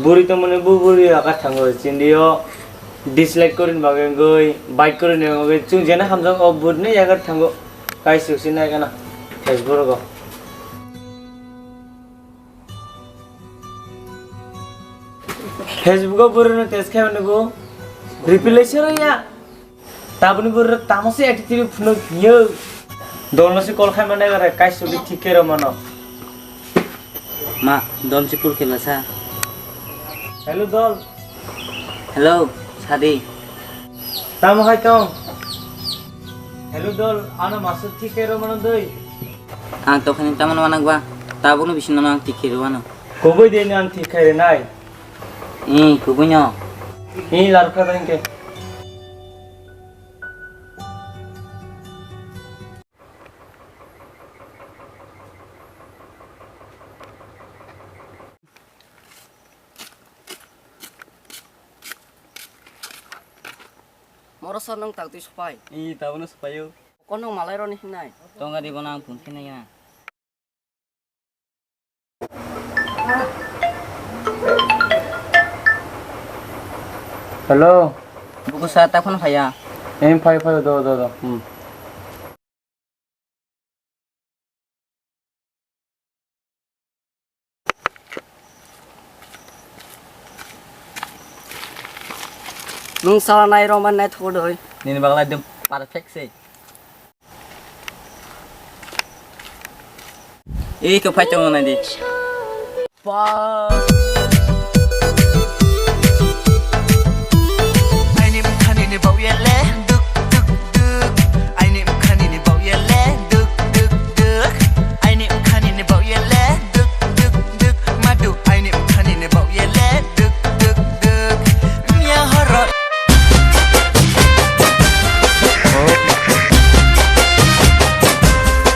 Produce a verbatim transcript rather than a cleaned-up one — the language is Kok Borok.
Buri tongmani bu buri yagar thango, chindio dislike korin bagwi wngwi, bike korin bagwi, chwng jena hamjak o buri ni yagar thango, kaisuk si nai gana Facebook rogo. Facebook o buri no test khai mani bu reply se ya. Tabuni bwrwk tamo se attitude phunuk hiyo. Dolno se call khaima nai bare kaisuli thik khe romano. Ma, dol se pul khela sa. Hello dol. Hello, sadi. Tamo hai tong. Hello dol, ano masuk thik khe romano doi. Ang tokhani tamo manakba, tabukno bisino ang thik khe romano. Kubui de ang thik khe nai. Ih, kubui no. Ih, larkha dai ke. Moro sir nung tak twi supai. I tabukno supaio. Kono malai roni hinai. Tongari bono ang phone khinai ya. Hello. Buku sa ta phone phaya. Em phai phai do do do. Hmm. Nung sala nai rong ban nai thok doi. Nini bagla ekdom perfect se. Ei ko phai tong nai di. Pa.